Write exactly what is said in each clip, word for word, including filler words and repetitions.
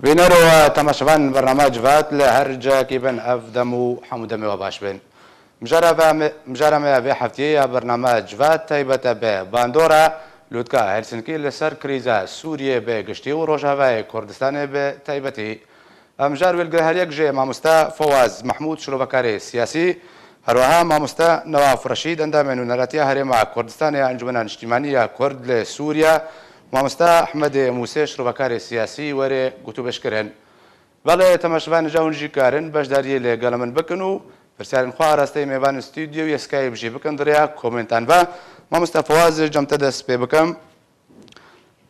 Bîner û temaşevan bernama Civat li her cihekî bin, ev dem û hemû demê we baş bin. Mijara ve me, mijara me ya vê heftiyê ya bernama Civat taybet e bi bandora Lûtka Helsinkî li ser krîza Sûriyê bi giştî û Rojavayê Kurdistanê bi taybetî. Em jar wêlgirheriyek ji mamoste Fawaz Mehmûd, şirovekarê siyasî, herweha mamoste Newaf Reşîd, endamê Nûneratiya Herêma Kurdistanê ya Encûmena Niştîmanî ya Kurd li Sûriye, mamoste Ehmedê Mûsê, şirovekarê siyasî, werê gotûbêjkirin. Belê, temaşevanê ca hûn jî karin beşdariyê li gela min bikin û pirsiyarên xwe arasteyî mêvanên stûdyoyê Skype jî bikin di rêya komentan ve. Mamoste Fawaz, cem te dest pê bikim.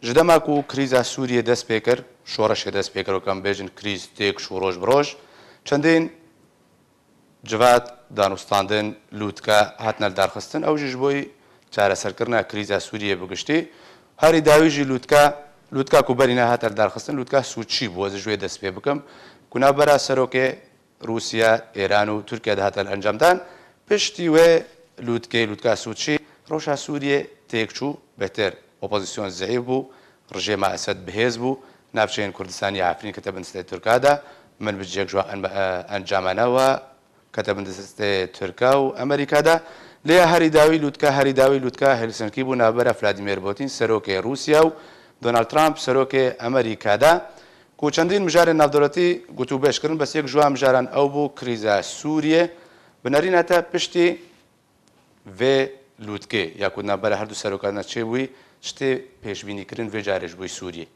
Ji dema ku krîza Sûriyê dest pê kir, şoreşê dest pê kir, weke em bêjin krîz têk çû roj bi roj, çendîn civat, danûstandin, lûtke hatine lidarxistin. Ew jî ji bo çareserkirina krîza Sûriyê bi giştî. Herî dawî jî lûtke, lûtka ku berî ne hate lidarxistin, lûtka Sûçî bû. Ez ji wê dest pê bikim ku navbera serokê Rûsya, Êran û Tirkiye de hate li encamdan. Piştî wê lûtkê, lûtka Sûçî, rewşa Sûriyê têk çû, bêhtir opozîsyon zeîf bû, rejêma Esed bihêz bû, navçeyên Kurdistanê ya Efrîn kete bin destê Tirka de, min bi cihek ji wan en-, e, encamane we kete bin destê Tirka û Amerîka de. Lê ya herî dawî lûtka, herî dawî lûtka Helsinkî bû navbera Vladimir Putin, serokê Rûsya, û Donald Trump, serokê Amerîka de. Ku çendîn mijarên navdewletî gotûbêj kirin, bes yek ji wan mijaran ew bû, krîza Sûriyê. Bi nerîna te piştî vê lûtkê ya ku di navbera her du serokan de çêbûyî, çi tê pêşbînîkirin vê carê ji bo Sûriyê?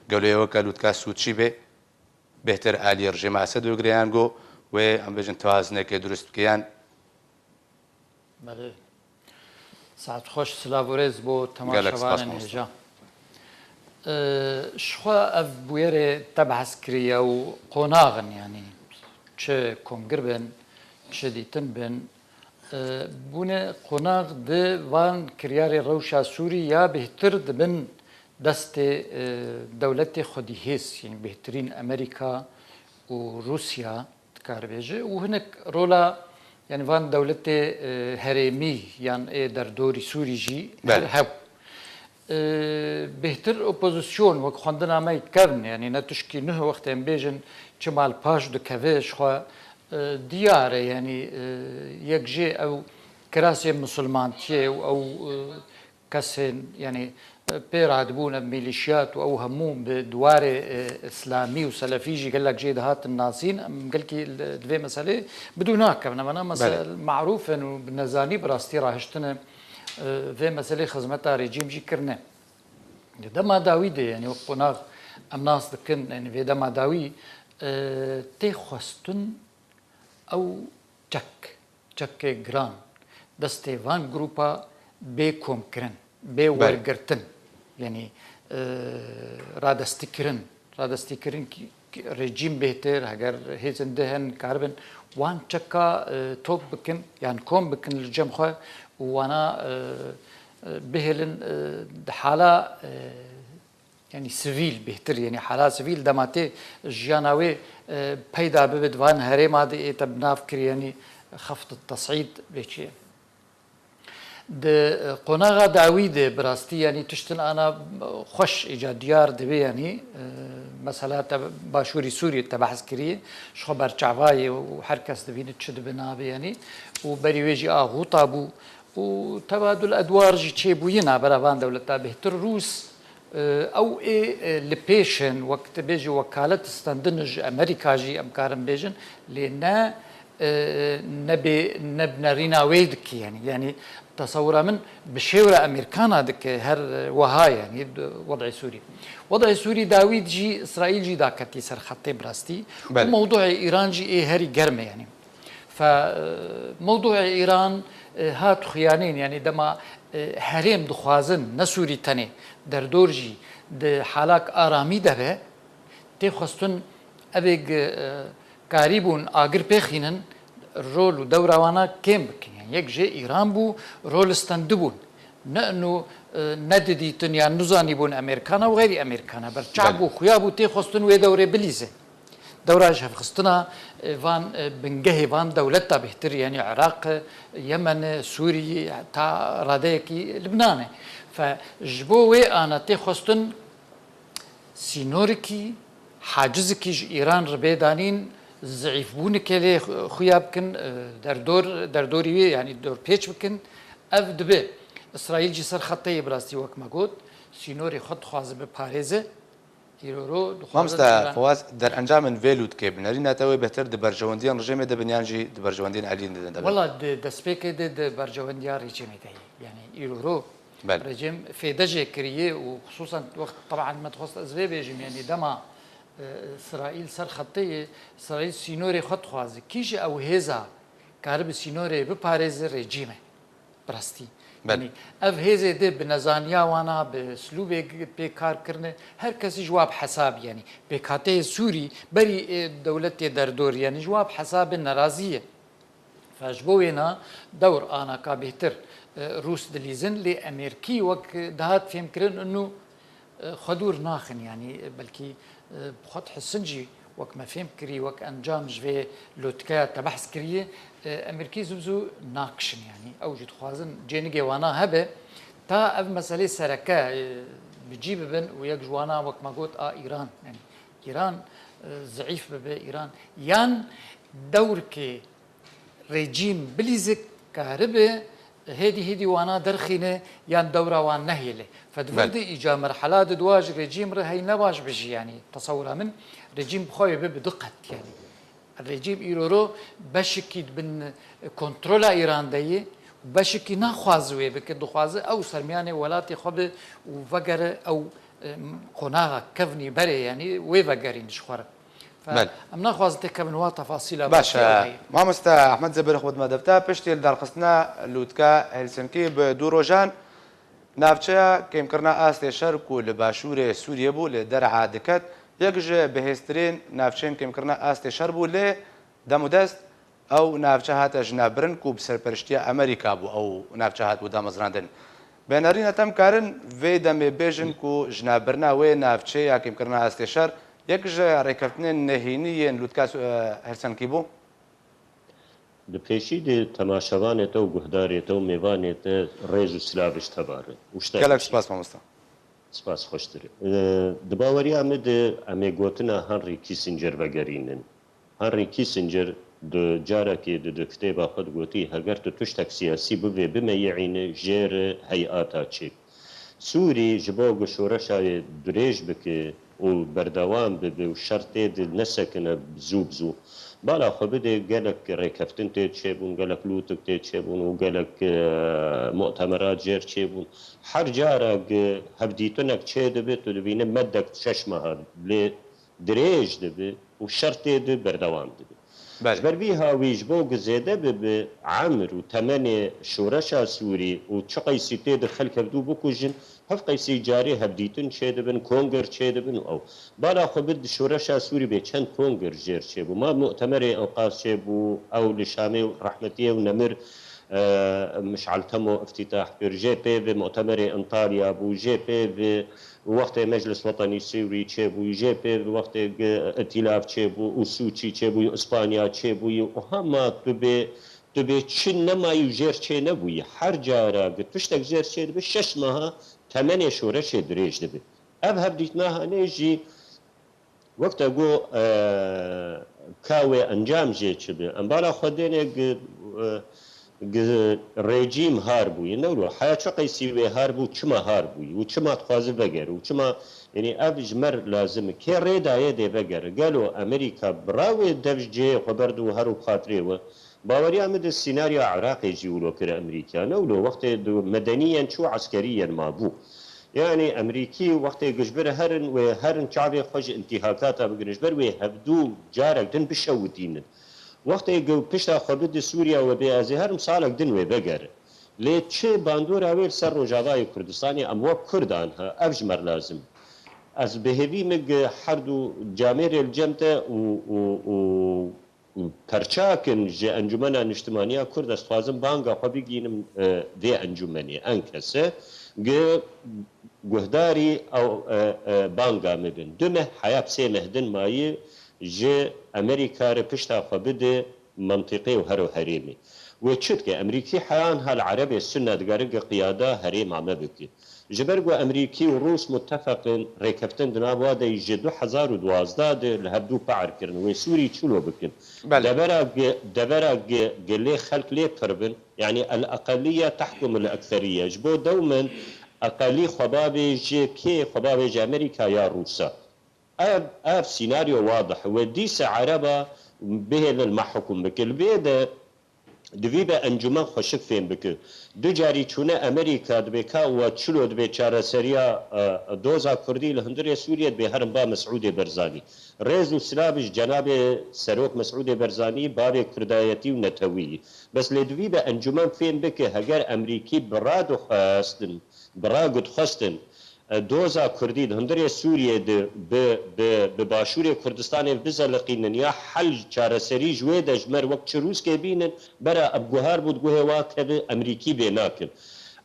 Gelo yê weke lûtka Sûçî bê, bêhtir aliyê rejêma Esed wê girê yan go wê, em bêjin, tewazinekê durust bike yan? Belê. Saet xweş, silav û rêz bo gelek spas, temaşevanên mamoste. Hêja. Ee, ji xwe ev bûyerê te behs kiriye û qonax in, yanî çi komgir bin, çi dîtin bin, ee, bûne qonax di van kiryarê rewşa Sûrî ya bêhtir dibin destê, ee, dewletê xwedîhêz, yanî bêhtirîn Amerîka û Rûsya, dikare bêje û hinek rola, yanî van dewletê, e, herêmî yan ê derdorî Sûrî jî Belê. Hebû. E, bêhtir opozîsyon wek xwendina me kevn, yanî ne tişkî nuh wextê em bêjin çi mal paş dikeve ji xwe, e, diyar e, yanî, e, yek jê ew kirasê misilmantiyê û ew, e, kesên, yanî, pê radibûn ev mîlîşiyat û ew hemû bi diwarê, e, îslamî û selefî jî gelek jê dihatin nasîn. Em gelkî li, di vê meselê bi dû nakevin. Em ana mese-, Belê. Marûf in û bi nezanî bi rastî rahiştine, e, vê meselê xizmeta rejîm jî kirine. Di dema dawî de, yanî wek qonax em nas dikin, yanî vê dema dawî, e, tê xwestin ew çek, çekê giran destê van grûpa bê komkirin, bê Belê. Wergirtin, yanî, e, radestîkirin, radestîkirin ki, ki rejîm bêhtir, heger hêzên di hin karibin wan çeka, e, top bikin, yan kom bikin li cem xwe û wana, e, e, bihêlin, e, di hala, e, yanî sivîl bêhtir, yanî hala sivîl dema tê jiyana wê, e, peyda bibe di van herêma de ê te bi nav kir, yanî xeft tesîd bê çi ye. Di, e, qonaxa dawî de bi rastî, yanî tiştin ana, e, xweş îca diyar dibe, yanî, e, mesela te Başûrî Sûriyê te behs kiriye, ji xwe berçavayê û her kes dibîne çi dibe nabe, yanî û berî wê jî a xuta bû û tebadul edwar jî çêbûyî navbera van dewleta bêhtir Rûs. Ew ê, e, li pêş in, wek tu bêjî wekalet stendin ji Amerîka jî em karin bêjin, lê ne, e, ne bê, ne bi nerîna wê dike, yanî, yanî tesewira min bi şêwra Amerîkana dike her, e, weha, yanî, di wedê Sûrî. Wedê Sûrî dawî jî Îsraîl jî daketî ser xetê bi rastî. Belê. Û mewdûê Îran jî ê herî germ e, yanî. Fe, e, mewdûê Îran, e, hat xuyanîn, yanî dema, e, herêm dixwazin, ne Sûrî tenê, derdor jî di halak aramî de be, tê xwestin evê gi-, e, karîbûn agir pêxînin, rol û dewra wana kêm bikin. Yanî yek jê Îran bû, rol stendibûn. Ne ino, e, nedidîtin yan nizanîbûn Amerîkana û xeyrî Amerîkana. Berçav Belê. Bû, xuya bû, tê xwestin wê dewrê bilîze. Dewra ji hevxistina, e, van, e, bingehê van dewleta bêhtir, yanî Iraq, Yemen, Sûrî, heta radeyekî Libnan e. Fe ji bo wê ana tê xwestin sînorikî hacizikî ji Îran re bê danîn, zîfbûnikê lê xuya bikin, e, derdor, derdorî wê, yanî dorpêç bikin, ev dibe. Îsraîl jî ser xetê ye, bi rastî wek me got, sînorê xwe dixwaze biparêze. Îro ro dixwaze Mamoste Îran Fawaz, derencamên vê lûtkê bi nerîna te wê bêhtir di berjewendiyan rejîmê de bin yan jî di berjewendiyan Elî de bin? Wela di destpêkê de di berjewendiya rejîmê de ye. Yanî îro ro Belê. Rejîm fêde jê kiriye û xisûsan wext, teban me dixwest ez vê bêjim, yanî dema, e, Îsraîl ser xetê ye, Îsraîl sînorê xwe dixwaze. Kî ji ew hêza karibe sînorê biparêze rejîm e. Bi rastî. Belê. Yanî ev hêzê de bi nezaniya wana, bi slûbê g-, pê kar kirine, her kesî ji wa bi hesabî, yanî pêkhateyê Sûrî berî, e, dewletê derdor, yanî ji wa bi hesabê nerazî ye. Fe ji bo wêna dewr anaka bêhtir, e, Rûs dilîzin, lê Amerîkî wek dihat fêmkirin û, e, xwe dûr naxin, yanî, e, belkî, e, bi xwe dihisin jî wek me fêm kirî, wek encam ji vê lotikeya te behs kiriye, e, Amerîkî zû bi zû nakişin, yanî ew jî dixwazin cênigê wana hebe, ta ev meselê sereke, e, bi cî bibin û yek ji wana wek me got a Îran, yanî Îran, e, zîf bibe, Îran yan dewrkê rejîm bilîzik karibe hêdî hêdî wana derxîne yan dewra wan nehêle. Fe di vir Belê. de îca merhela di dua ji rejîm re hey ne baş bijî, yanî tesewira min rejîm bi xwe wê bibe bi du qet, yanî rejîm îro ro beşikî di bin kontrola Îran de ye û beşikî naxwaze wê bike, dixwaze ew sermiyanê welatê xwe be û vegere ew, e, qonaxa kevnî berê, yanî wê vegerîn ji xwe re. Belê. Em naxwazin têkevin wa tefasîla Baş e. Mamoste Ehmed Zebir, xwe dime defta piştî li darxistina lûtka Helsinkî bi du rojan navçeya kêmkirina astê şer ku li başûrê Sûriyê bû li derha diket, yek ji bihêztirîn navçeyên kêmkirina astê şer bû, lê dem û dest ew navçe hate jinabirin ku bi serpereştiya Amerîka bû ew navçe hatibû damezrandin. Bi nerîna te em karin vê demê bêjin ku jinabirina wê navçeyê ya kêmkirina astê şer yek ji rêkeftinên nehênî yên lûtka, e, Helsinkî bû? Di pêşî de temaşevanê te û guhdarê te û mêvanê te rêz û silav ji te bare. Û ji te Gelek bêjî. Spas mamoste. Spas xweştir. E, di baweriya min de em ê gotina Henry Kissinger vegerînin. Henry Kissinger di carekê di, di kitêba xwe digotî, heger tu tiştek siyasî bivê bimeyîîne, jê re heyata çêk. Sûrî ji bo ku şoreşa wê dirêj bike û berdewam bibe û şer tê de nesekine zû bi zû, bala xwe bide gelek rêkeftin tê çêbûn, gelek lûtik tê çêbûn û gelek, e, mutemerat jêr çêbûn. Her cara ku hevdîtinek çêdibe, tu dibîne medek şeş meha lê dirêj dibe û şer tê de berdewam dibe. Belê. Ji ber vî hawî ji bo ku zêde bibe emir û temenê şoreşa Sûrî û çi qeysî tê de xelk hevdû bikujin, hev qeysî carê hevdîtin çêdibin, konger çêdibin û ew. Bala xwe bid şoreşa Sûrî bê çend konger jêr çêbû. Ma mutemerê Enqaz çêbû, ew li Şamê û rehmetiyê û nemir, e, Mişal Temo iftîtah kir. Jê pê ve mutemerê Antalya bû, jê pê ve wextê Meclis Wetenî Sûrî çêbû, jê pê ve wextê ge Îtîlaf çêbû û Sûçî çêbû, Îspanya çêbûyî û hema tu bê, tu bê çi nemayî û jêr çê nebûyî. Her cara ge tiştek jêr çê dibe, şeş meha temenê şoreşê dirêj dibe. Ev hevdîtina hanê jî Wek te got, e, ka wê encam jê çi be? Em bala xwe dêne gi, e, gi rejîm har bûye. Ne wilo, heya çi qeysî wê har bû, çima har bûye û çima dixwaze vegere û çima, yanî ev ji me re lazim e. Kê rê daye dê vegere. Gelo Amerîka bi ra wê dev ji cihê xwe berdi û her û bi xatirê we? Baweriya min di senaryoya Iraqê jî wilo kir Amerîka. Ne wilo, wextê di medenî yên çû eskerî yên mabû. Yanî Amerîkî wextê ku ji vir herin, wê herin çavê xwe ji întîhakata bigirin. Ji ber wê hevdû carek din bişewitînin. Wextê ku pişta xwe bide Sûriya we bê ez ê herim salek din wê vegerin. Lê çi bandora wê li ser Rojavayê Kurdistanê em wek Kurdan he, ev ji me re lazim. Ez bi hêvî min ku her du camêrê li cem te û, û, û perçakin ji Encûmena Niştimaniya Kurd, ez dixwazim banga xwe bigînim, e, vê encûmenê, enkese, gi guhdarî ew, e, e, banga min bin. Du meh, heya bi sê meh din mayî ji Amerîka re pişta xwe bide mentiqê û hero herêmê. Wê çi dike? Emerîkî heyan hal Erebê Sunne digere gi qiyada herêma me bike. Ji ber ku Emerîkî û Rûs mutefeq in, rêkeftin di nav wa de yî ji du hezar û duwazdeh de li hevdû pe'er kirin, wê Sûrî çilo bikin. Belê. Devera gi, devera gi, gi lê xelk lê pir bin, yanî el-eqeliye tehkumul ekseriye. Ji bo dew min eqelî xwe bavêje kê, xwe bavêje Emerîka ya Rûsa. Ev, ev sînaryo wadih e. Wê dîse Ereba bihêlin me hukum bike. Li vê de divî be encûmen xweşik fêm bike. Du carî çûne Emerîka, dibê ka we çilo dibê çareseriya, e, doza Kurdî li hundirê Sûriyê dibê herin ba Mesûdê Berzanî. Rêz û silav ji cenabê Serok Mesûdê Berzanî, bavê Kurdayetî û netewî yî. Bes lê divî be encûmen fêm bike, heger Emerîkî bi ra dixwestin, bi ra ku dixwestin, e, doza Kurdî di hundirê Sûriyê de bi, bi, bi Başûrê Kurdistanê bizeliqînin ya hel çareserî ji wê de ji me re wek çi Rûskê bînin, bera ev guhar bû di guhê wa keve Emerîkî vê nakin.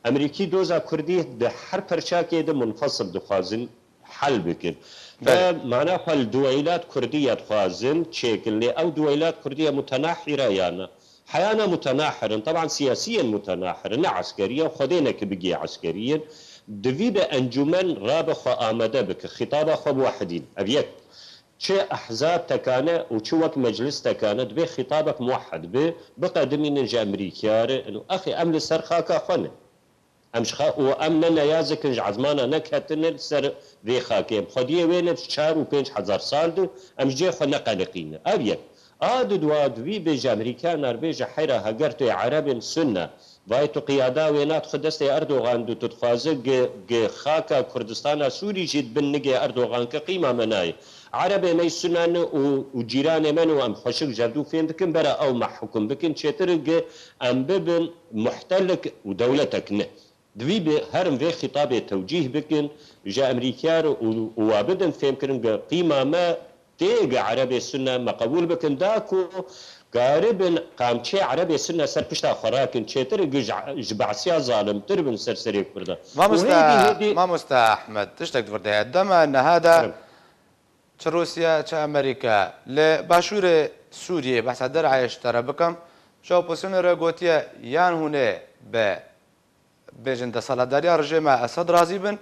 Emerîkî doza Kurdî di her perçakê de munfesil dixwazin hel bikin. Belê. Ve mana xwe li duweylat Kurdî ya dixwazin çêkin, lê ew duweylat Kurdî ya mutenahîra ya ne? Heyana mutenahir in, teban siyasiyên mutenahir in, ne eskerî ye, Xwedê neke bigê eskerî in. Divî be encûmen rabe xwe amade bike, xîtaba xwe biwehidîn. Ev yek. Çi ehzab tekane û çi wek meclis tekane, divê xîtabek muwehid be, biqedimînin ji Emerîkiya re, ino, axê em li ser xaka xwe ne. Em ji xa-, û em ne neyazik in, ji ezmana neketine li ser vê xakê. Em xwediyê wê ne çar û pênc hezar sal de, em ji cihê xwe neqeliqîne. Ev yek. A di dua divî bêje Emerîkan, ar bêje heyra heger tu yê Erebên Sunne, vay tu qiyada wê na dixwe destê Erdogan du, tu dixwaze gi, gi xaka Kurdistana Sûrî jî di bin nigê Erdogan ke qîma me nayê. Erebê me yî Sunne ne û, û cîranê me ne û em xweşik ji hevdû fêm dikin, bera ew me hukum bikin, çêtir e gi em bibin muhtelik û dewletek ne. Divî bi herin vê xîtabê tewcîh bikin, ji Emerîkiya re û, û wa bidin fêmkirin ge qîma me tê ge Erebê Sunne me qebûl bikin, da ku karibin qamçê Erebê Sunne ser pişta xwe rakin, çêtir e ge ji, ji Be'siya zalimtir bin ser serê Kurda. Û hêdî, Mamosta, hêdî Mamosta Ahmed, tiştek di vir de heye. Dema niha de Erem. çi Rûsya, çi Amerîka, li başûrê Sûriyê, behsa Der'ayê ji te re bikim, ji opozisyonê re gotiye, yan hûn ê bi, bêjin, desthilatdariya rejêma Esed razî bin,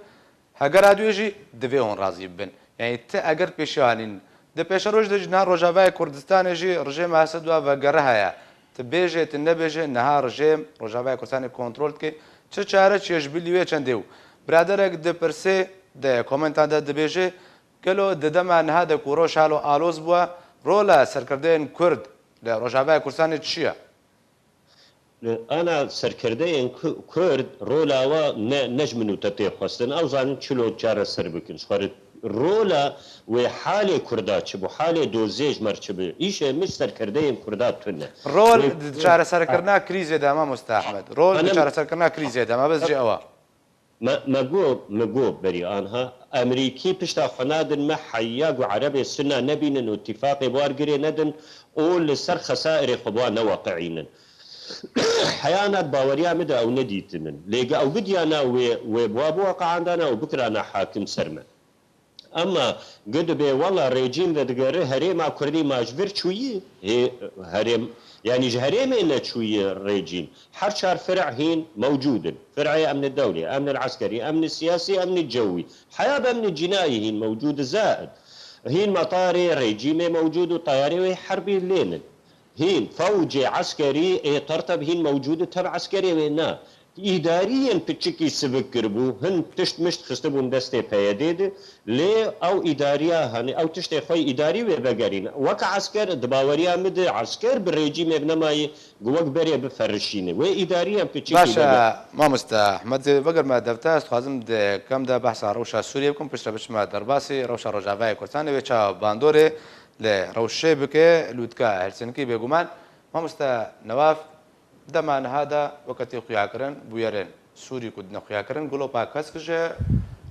heger a duyê jî divê hûn razî bibin. Yanî ti eger pêşiya anîn. Di pêşeroj de jî niha Rojavayê Kurdistanê jî rejêma Esed wa vegere heye. Tu bêjê, tu nebêjê, niha rejêm Rojavayê Kurdistanê kontrol dike. Çi çare çi ye ji bilî wê çendê û biraderek dipirsê, di komentan de dibêje, gelo di dema niha de ku roj halo aloz bûye, rola serkirdeyên Kurd li Rojavayê Kurdistanê çi ye? Ana serkirdeyên Ku-, Kurd rola wa ne, ne ji min û te tê xwestin. Ew zanin çilo çareser bikin. Ji xwe re rola wê halê Kurda çi bû, halê dozê ji me re çi bi. Îşê min serkirdeyên Kurda tune. Rol Wê di çareserkirina krîzê de, Mamoste Ahmed. Rol di Benim- çareserkirina krîzê de, me bes jê ew e. Me, me got, me got berî anha, Emerîkî pişta xwe nadin me heya ku Erebê Sunne nebînin û îtîfaqê bi war girê nedin û li ser xesairê xwe bi wan neweqicînin. Heyana di baweriya min de ew nedîtinin. Lê ge ew bidiyana wê, wê bi wa biweqeandana û bikirana hakim ser me. Ema ge dibê wela rejîm vedigere herêma Kurdî ma ji vir çûyî, hê, herêm, yanî ji herêmê neçûyî rejîm. Her çar fir'a hîn mewcûd in. Fir'ê emnê dewlê, emnê eskerî, emnê siyasî, emnê cewî. Heya bi emnê cînayî hîn mewcûd e zaid. Hîn metarê rejîmê mewcûd û teyarê wê herbî lênin. Hîn fewcê eskerî ê terteb hîn mewcûd e, tev eskerê wê na. Îdariyên piçikî sivik kiribû, hin tişt mişt xistibûn destê P Y D'ê de. Lê ew îdariya, hani ew tiştê xwe îdarî wê vegerîne. Wek esker, di baweriya min de esker bi rejîmê bi nemayê ku wek berê biferişîne. Wê îdariyan piçikî Baş vege. E, mamoste Ehmed, veger me devte, ez dixwazim di kem de behsa rewşa Sûriyê bikim, piştre biçime derbasî rewşa Rojavayê Kurdistanê, wê çawa bandorê li rewşê bike, lûtka Helsinkî bêguman. Mamoste Newaf, dema niha de weke tê xuyakirin, bûyerên Sûrî ku dine xuyakirin, gulopa kesk ji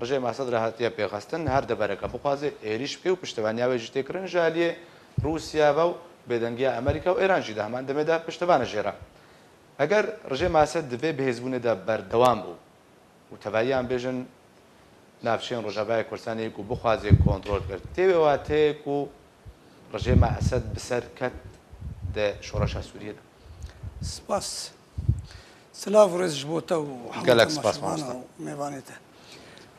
rejêma Esed re hatiye pêxistin, her devereke bixwaze êrîş bike û piştevaniya wê jî tê kirin ji aliyê Rûsya ve û bêdengiya Amerîka û Êran jî di heman demê de piştevane jê re. Eger rejêma Esed di vê bihêzbûnê de berdewam bû û tevahî em bêjin navçeyên Rojavayê Kurdistanê ku bixwaze kontrol kir, tê wê wateyê ku rejêma Esed bi ser ket di şoreşa Sûriyê de? Spas. Silav û rêz ji bo te û hemû Gelek spas, temaşevana mamoste. û mêvanê te.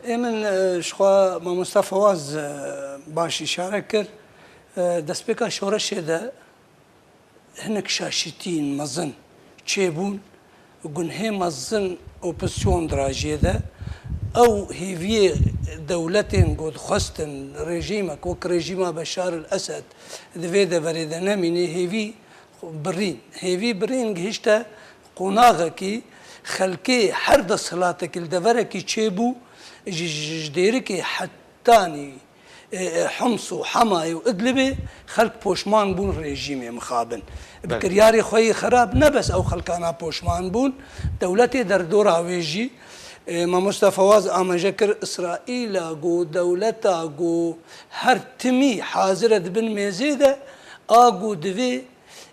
Ê min, e, ji xwe mamosta Fewaz, e, baş îşare kir. E, destpêka şoreşê de hinek şaşîtiyên mezin çêbûn, gunhê mezin opozisyon dirajiyê de, ew hêviyê dewletên ku dixwestin rejîmek wek rejîma Beşar el Esed di vê deverê de nemîne, hêvî birîn. Hêvî birîn gihişte qonaxekî xelkê her desthilatekî li deverekî çêbû, ji, ji, ji dêrikê hetanî, e, e, Hims û Hemayê û Idlibê xelk poşman bûn rejîmê mixabin. Bi Belê. kiryarê xwe yê xerab ne bes ew xelkana poşman bûn, dewletê derdora wê jî, e, mamosta Fewaz amaje kir, Îsraîla ku dewleta ku her timî hazir e di bin mêzê de, a ku divê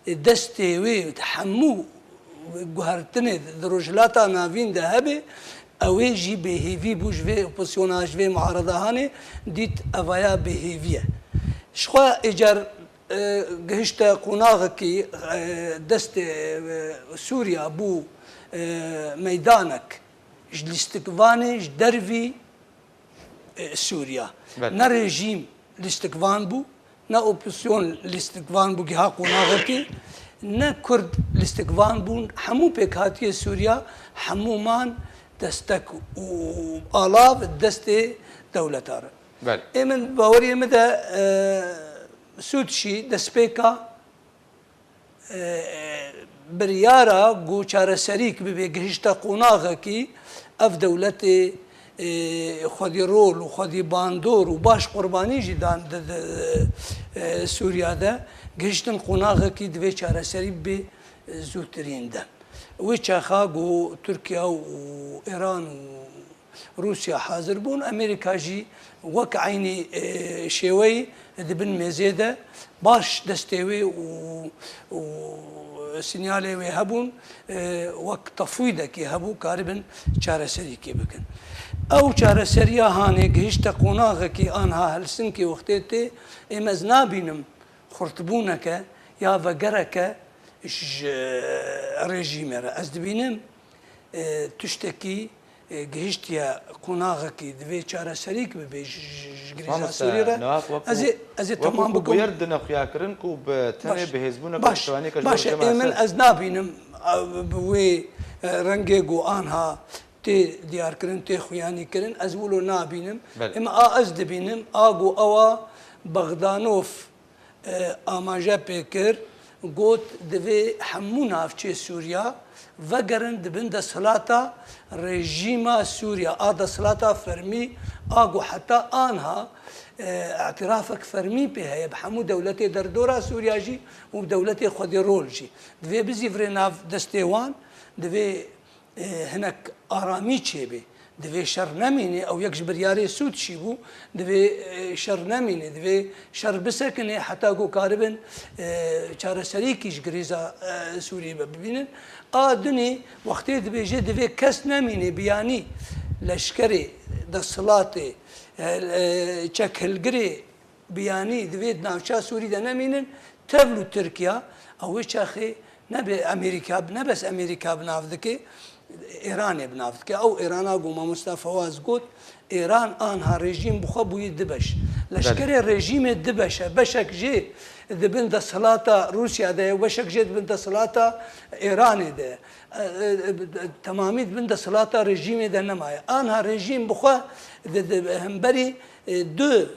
destê wê di hemû guhertinê di Rojhilata Navîn de hebe, ew ê jî bêhêvî bû ji vê opozisyona, ji vê muaradahanê, dît evaya bêhêvî ye. Ji xwe êcar, e, gihişte qonaxekî, e, destê, e, Sûriya bû, e, meydanek ji lîstikvanê, ji dervî, e, Sûriya. Belê. Ne rejîm lîstikvan bû, ne opozisyon lîstikvan bû giha qonaxekê, ne Kurd lîstikvan bûn. Hemû pêkhatiyê Sûriya, hemû man destek û alav destê dewleta re. Belê. Ê min, baweriyê min de, e, Sûd jî destpêka e, biryara ku çareserîk bibe, gihişte qonaxekî, ev dewletê, e, xwedî rol û xwedî bandor û baş qurbanî jî dan di, di, e, Sûriya de, gihiştin qonaxekî divê çareserî bibe zûtirîn de. Wê çaxa ku Tirkiye û Îran û Rûsya hazir bûn. Amerîka jî wek eynî, e, şêweyî di bin mêzê de baş destê wê û, û sinyalê wê hebûn, e, wek tefwîdekî hebû, karibin çareserîkê bikin. Ew çareseriya hanê gihişte qonaxekî anha Helsinkê wextê tê, êm ez nabînim xurtbûneke ya vegereke ji rejîmê re. Ez dibînim, e, tiştekî, e, gihiştiye qonaxekî divê çareserîk bibe ji, ji, ji grîza Sûrî re. Ez ê, ez ê temam bikim. Bûyer dine xuyakirin ku bi tenê bi hêzbûneke piştevaniyeke ji bo rejîma Esed. Baş e, ê min ez nabînim, e, bi wê, e, rengê ku anha tê diyarkirin, tê xuyanîkirin, ez wilo nabînim. Belê. Ema a ez dibînim, a ku ewa Bogdanov e, amaje pê kir, got, divê hemû navçeyê Sûriya vegerin di bin desthilata rejîma Sûriya, a desthilata fermî, a ku heta anha, e, îtirafek fermî pê heye bi hemû dewletê derdora Sûriya jî û bi dewletê xwedî rol jî. Divê bizîvirê nav destê wan, divê e, hinek aramî çêbê. Divê şer nemîne, ew yek ji biryarê Sûd jî bû, divê, e, şer nemîne, divê şer bisekine heta ku karibin, e, çareserîkî ji grîza, e, Sûriyê ve bibînin. A dunê wextê dibêje divê kes nemîne, biyanî leşkerê, desthilatê, e, e, çekhilgirê, biyanî divê di navça Sûrî de nemînin, tevlû Tirkiya, ew wê çaxê nebe Amerîka, ne bes Amerîka bi nav dike, Îranê bi nav dike. Ew Îrana ku mamosta Fewaz got, Îran anha rejîm bi xwe bûyî du beş. Belê. Leşkerê rejîmê du beş e. Beşek jê di bin desthilata Rûsya de ye, beşek jê di bin desthilata Îranê de ye. E, e, e, temamî di bin desthilata rejîmê de nemaye. Anha rejîm bi xwe di, di hemberî, e, du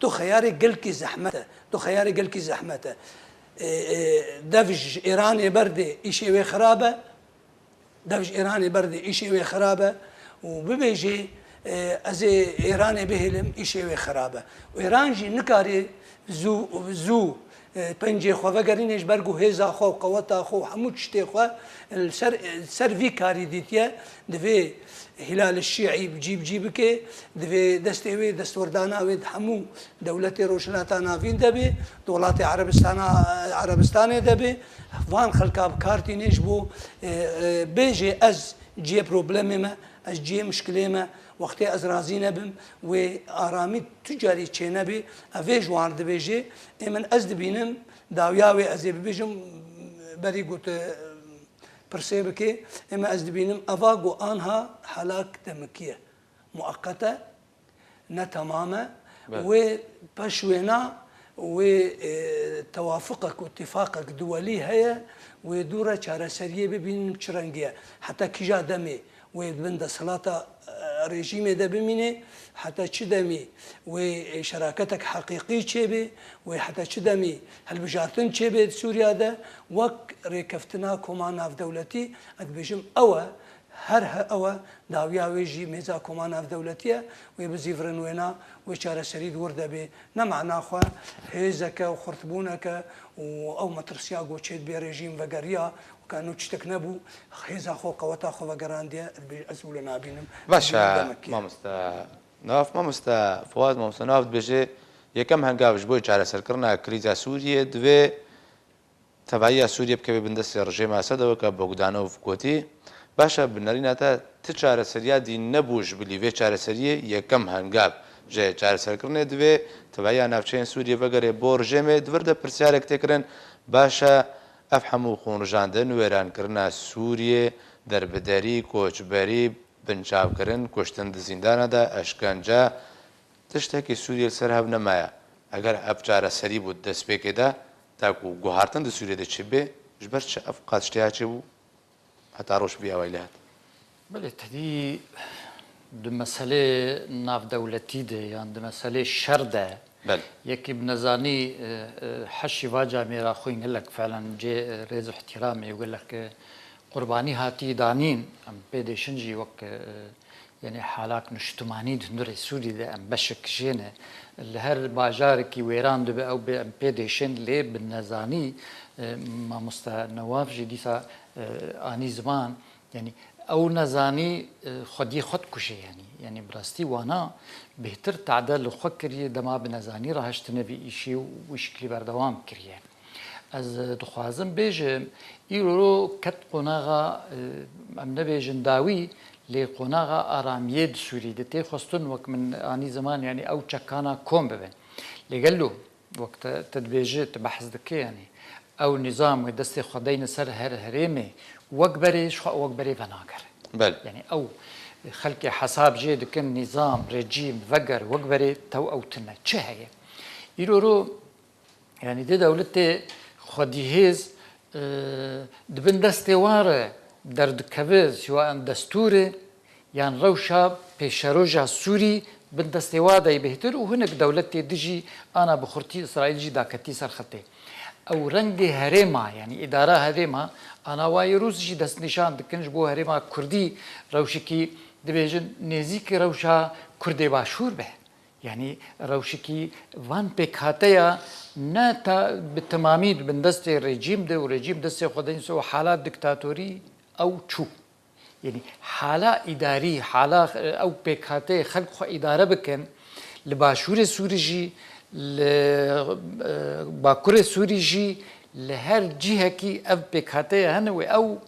Tu xeyarê gelkî zehmet e. Tu xeyarê gelkî zehmet e. E, e, dev ji Îranê berdê, îşê wê xirab e. Dev ji Îranê berdê, îşê wê xirab e. Û bibêjê, e, ez ê Îranê bihêlim, îşê wê xirab e. Û Îran jî nikarê zû, zû, e, pencê xwe vegerîne ji ber ku hêza xwe û qeweta xwe û hemû tiştê xwe li ser, ser vî karî dîtiye. Divê Hîlal Şîî bi cî bi cî bike, divê destê wê, destwerdana wê di hemû dewletê Rojhilata Navîn de be, di welatê Erebistana, Erebistanê de be, van xelka bi kar tîne ji bo, e, e, bêjê ez cihê problemê me, ez cihê mişkilê me, wextê ez razî nebim, wê aramî tu carî çênebê, ev ê ji wan dibêjê, ê min ez dibînim, dawiya wê ez ê bibêjim, berî ku tu pirsê bikê, ê min ez dibînim, eva ku anha helak demikî ye. mueqet e, ne temam e. Belê. Wê peş wêna wê, e, tewafuqek û îtîfaqek duwelî heye, wê dû re çareseriyê bibînin çi rengî ye. Heta kîja demê wê di bin desthilata, e, rejîmê de bimîne, heta çi demî wê, e, şeraketek heqîqî çêbe, wê heta çi demî hilbijartin çêbe di Sûriya de, wek rêkeftina koma navdewletî, ez dibêjim ew e, her he-, ew e, dawiya wê jî mêza koma navdewletî ye, wê bizîvirin wêna, wê çareserî di wir de bê. Ne mana xwe hêzeke û xurtbûneke û ew metirsiya ku çê dibê rejîm vegeriya, weke nû tiştek nebû, hêza xwe, qeweta xwe vegerandiye, ez dibêjim, ez wilo nabînim. Baş e, Dîn demek ye. Mamoste Newaf, mamoste Fawaz, mamoste Newaf dibêje, yekem hengav ji bo çareserkirina krîza Sûriyê divê tevahiya Sûriyê bikeve bin destê rejîma Esed e, weke Bogdanov gotî. Baş e, bi nerîna te, ti çareseriya dî nebû ji bilî vê çareseriyê yekem hengav ji çareserkirinê divê tevahiya navçeyên Sûriyê vegere bo rejîmê. Di vir de pirsyarek tê kirin, baş e, ev hemû xûnrijandin, wêrankirina Sûriyê, derbiderî, koçberî, binçavkirin, kuştin di zîndana de, eşkence, tiştekî Sûriyê li ser hev nemaye. Eger ev çareserî bû di destpêkê de, ta ku guhartin di Sûriyê de çêbê, ji ber çi ev qas tiştê ya çêbû heta roj bi vî awayî lê hat? Belê, tedî di meselê navdewletî de yan di meselê şer de Belê. yekî bi nezanî, e, e, heşî va camêra xwîn gelek felen cê, e, rêz û ihtiramê û gelek, e, qurbanî hatî danîn. Em pê dêşin jî wek, e, Yanî halak niştimanî di hundirê Sûrî de em beşek jê ne. Li her bajarekî wêran dibe ew bê em pê dêşên lê bi nezanî, e, mamosta Newaf jî dîsa, e, anî ziman. Yanî ew nezanî, e, xwediyê xwe dikuje yanî. Yanî bi rastî wana bêhtir tade li xwe kiriye dema bi nezanî rahiştine vî îşî û wî şiklî berdewam kiriye. Ez dixwazim bêjim, îro ket qonaxa, e, em nebêjin dawî, lê qonaxa aramiyê di Sûrî de tê xwestin, wek min anî ziman, yanî ew çekana kom bibin. Lê gelo, wek te, te dibêjî, tu behs dikî, yanî ew nîzam wê destê xwe deyne ser her herêmê, wek berê, ji xwe wek berê venagere. Belê. Yanî ew xelkê hesab jê dikin, nîzam, rejîm, veger, wek berê, tew ew tune. Çi heye? Îro ro Yanî di dewletê xwedîhêz, e, di bin destê wan re derdikeve, siwa em destûrê yan rewşa pêşeroja Sûrî bin destê wan de yê bêhtir û hinek dewletê dijî ana bi xurtî Îsraîl jî daketî ser xetê. Ew rengê herêma, yanî îdara herêma, ana wa yê Rûs jî destnîşan dikin ji bo herêma Kurdî rewşekî dibêjin nêzîkî rewşa Kurdê Başûr be. Yanî rewşekî van pêkhateya ne ta bi temamî di bin destê rejîm de û rejîm destê xwe de nîse û hala diktatorî ew çû. Yanî hala îdarî, hala ew pêkhateyê xelk xwe îdare bikin, li başûrê Sûrî jî, li, e, bakurê Sûrî jî, li her cihekî ev pêkhateya hene wê ew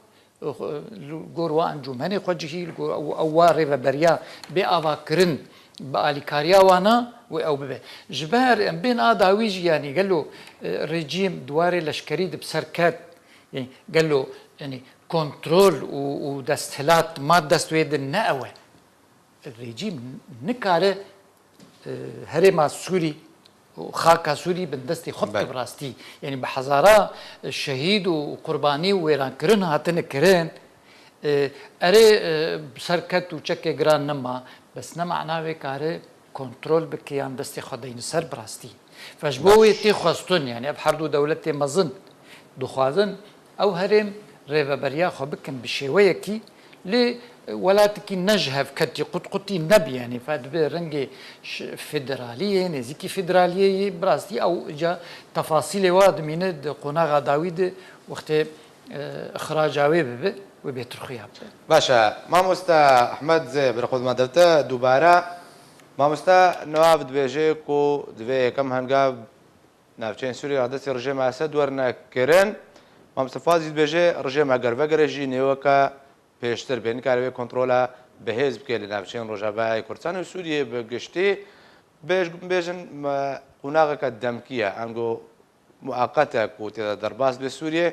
Li gor wa encûmenê xwecihî, li gor ew, ew wa rêveberiya bê avakirin bi alîkariya wana wê ew bibe. Ji ber em bên a dawî jî, yanî gelo, e, rejîm di warê leşkerî de bi ser ket, yanî gelo, yanî kontrol û, û desthilat ma dest wê de ne ew e. Rejîm nikare, e, herêma Sûrî û xaka Sûrî bin destê xwe bike Belê. bi rastî. Yanî bi hezara şehîd û qurbanî û wêrankirin hatine kirin. E, erê, e, serket û çekê giran nema, bes ne mana wê kare kontrol bike yan destê xwe deyne ser bi rastî. Ve ji bo Baş. wê tê xwestin, yanî ev her du dewletê mezin dixwazin ew herêm rêveberiya xwe bikin bi şêweyekî, lê welatekî ne ji hev ketî, qutqutî nebî, yanî fe dibe rengê ş-, federaliyê, nêzîkî federaliyê yê, bi rastî ew ca tefasîlê wa dimîne di qonaxa dawî de wextê, e, ixraca wê bibe, wê bêhtir xuya bibe. Baş e. Mamoste Ehmed, zê berxwe dima devte dubare. Mamoste Newaf dibêje ku divê yekem hengav navçeyên Sûriyê a destê rejîma Esed werine kirin. Mamoste Fazî dibêje, rejîma ger vegere jî nêweke pêştir bê, nikare wê kontrola bi hêz bike li navçeyên Rojavayê Kurdistan û Sûriyê bi giştî. Bêj-, bêjin, me, qonaxeke demkî ye, ango mueqet e ku tê de derbas dibe Sûriyê.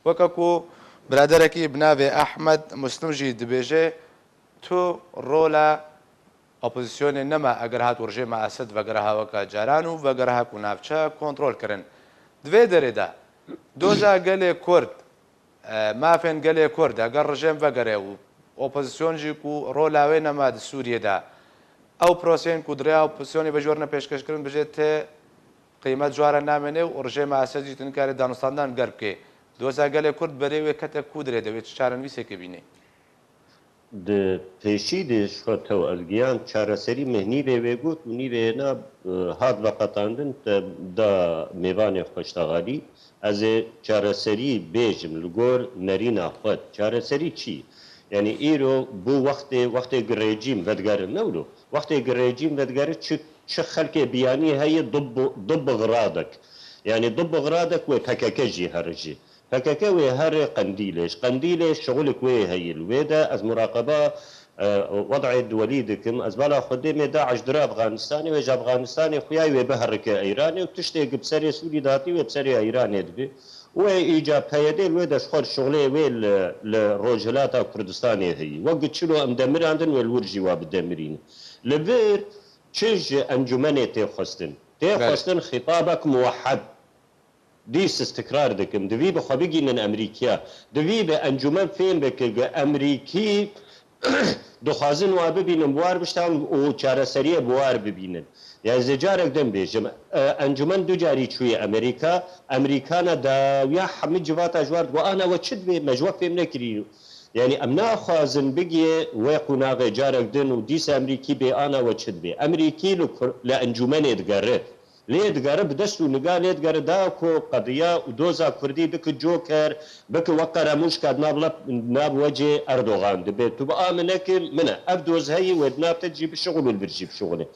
Weke ku biraderekî bi navê Ehmed Muslim jî dibêje, tu rola Opozisyonê nema eger hat û rejêma Esed vegere ha weke caran û vegere ha ku navçe kontrol kirin. Di vê derê de doza gelê Kurd, e, mafên gelê Kurd, eger rejêm vegere û opozisyon jî ku rola wê nema di Sûriyê de, ew proseyên ku di rêya opozisyonê ve ji we re ne pêşkeş kirin, bijê tê qîmet ji we re namêne û rejêma Esed jî tu nikarî danûstandan ger bikê. Doza gelê Kurd berê wê kete ku dirê de wê çi çarenivîseke bînê? Di pêşî de ji xwe tew elgiyan çareserî min nîvê wê got û nîvê hêna, e, hat veqetandin te da mêvanê xwe ji te xalî. Ez ê çareserî bêjim li gor nerîna xwe. Çareserî çi? Yanî îro bû wextê, wextê girêcîm vedigerin, ne wilo. Wextê girêcîm vedigerin çi, çi xelkê biyanî heye dib, dib Bixradek. Yanî dib Bixradek wê P K K jî here jî. P K K wê herê Qendîlê. Ji Qendîlê şixulik wê heye. Li wê de ez muraqeba, e, wed'ê duwelî dikim. Ez bala xwe dêmê DAIŞ dira Afganistanê, wê ji Afganistanê xuyayî wê biherike Eyranê û tiştê gi bi serê Sûrî de hatî wê bi serê Eyranê dibe. Wê îca P Y D li wê de ji xwe şixulê wê li, li Rojhilata Kurdistanê heye. Wek gi çilo em demirandin wê li wir jî wa bidemirînin. Li vir çi ji encûmenê tê xwestin? Tê Belê. xwestin xîtabek muwehhed. Dîs ez tikrar dikim, divî bi xwe bigînin Emerîkiya. Divî bi encûmen fêm bike, gi Emerîkî dixwazin wa bibînin, bi war biştan û çareseriyê bi war bibînin. Yani ez ê carek din bêjim, e, encûmen du carî çûye Emerîka. Emerîkana dawiya hemî civata ji war digot, ana we çi divê, me ji we fêm nekirî. Yani em naxwazin bigiyê wê qunaxê carek din û dîsa Emerîkî bê ana we çi divê. Emerîkî li kur-, li encûmenê digere. Lê digere bi dest û niga lê digere da ku qediya û doza Kurdî bike coker, bike wek qeremoşka di nav lep-, nav wecê Erdogan dibe. Tu bi a min nekir, min e. Ev doz heyî wê di nav te jî bişixulî, li vir jî bişixulî.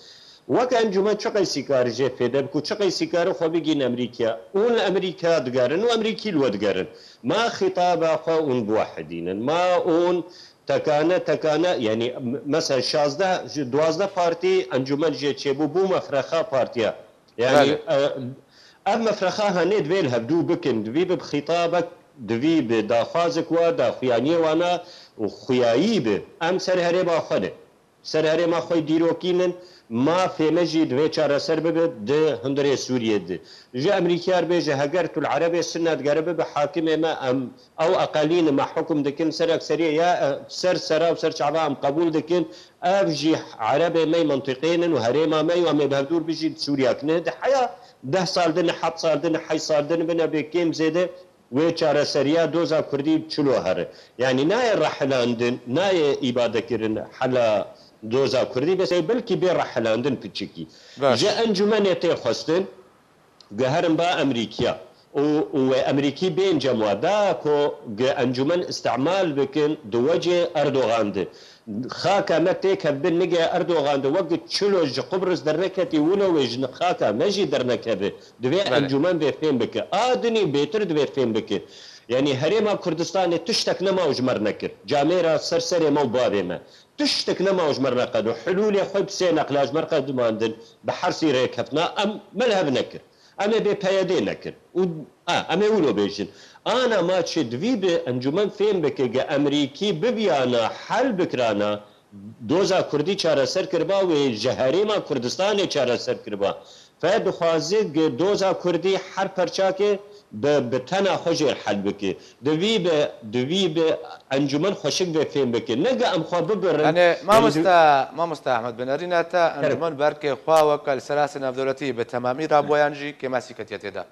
Wek encûmen çi qeysî kare jê fêde bike û çi qeysî kare xwe bigîn Emerîkaya. Hûn li Emerîkaya digerin û Emerîkî li we digerin. Ma xîtaba xwe hûn biwehidînin. Ma hûn tekane tekane, yani m-, mesela şazdeh, ji duwazdeh partî encûmen jê çêbû, bû mefrexa partiya. Yani, Belê. e, ev mefrexa hene divê li hevdû bikin, divî bi xîtabek, divî bi daxwazek wa, daxuyaniyê wana û xuyayî bi. Em ser herêma xwe ne. Ser herêma xwe dîrokînin, mafê me jî divê çareser bibe di hundirê Sûriyê de. Ji Emerîkiya re bêje, heger tu li Erebê Sunne digere bibe hakimê me, em ew eqelîn e, me hukm dikin, ser ekseriyê ya, e, ser sera û ser çava em qebûl dikin. Ev jî Erebê me yê mintîqê ne û herêma me ye û em ê bi hevdûr bijîn, Sûriya ki ne. Di heya deh sal din, heft sal din, heşt sal din bine bê kêm zêde wê çareseriya doza Kurdî çilo here. Yanî nayê rehilandin, nayê îbadekirin hela doza Kurdî, bes ê belkî bê rehilandin piçikî. Baş. Ji encûmenê tê xwestin, Guherin ba Emerîkiya û, û wê Emerîkî bên cem wa da ku gi encûmen îstîmal bikin di wecê Erdogan de. Xaka me têkevbin nige Erdogan de wek gi çilo ji Qubris derneketî wilo wê ji xaka me jî dernekeve. Divê Belê. encûmen vê fêm bike. A dinî bêtir divê fêm bike. Yanî Herêma Kurdistanê tiştek nema û ji me re nekir. Camêra ser serê me û bavê me. Tiştek nema û ji me re neqed û hilûlê xwe bi sê neqla ji me re qedimandin, bi hersî rêkeftina em me li hev nekir. Em ê bê P Y D nekir. Û, a, em ê wilo bêjin. Ana ma çi divî bi encûmen fêm bike ge Emerîkî biviyana hel bikirana doza Kurdî çareser kiriba wê ji herêma Kurdistanê çareser kiriba. Fe dixwaze gi doza Kurdî her perçakê bi, bi tena xwe jêr hel bike. Divî bi, divî bi encûmen xweşik vê fêm bike. Ne gi em xwe bibirin. Yanî, Yanî, mamosta, mamosta Ehmed, bi nerîna te, Kerem. encûmen berkê xwe weke li ser astê navdewletî bi temamî raboyan jî kêmasî ketiye tê de.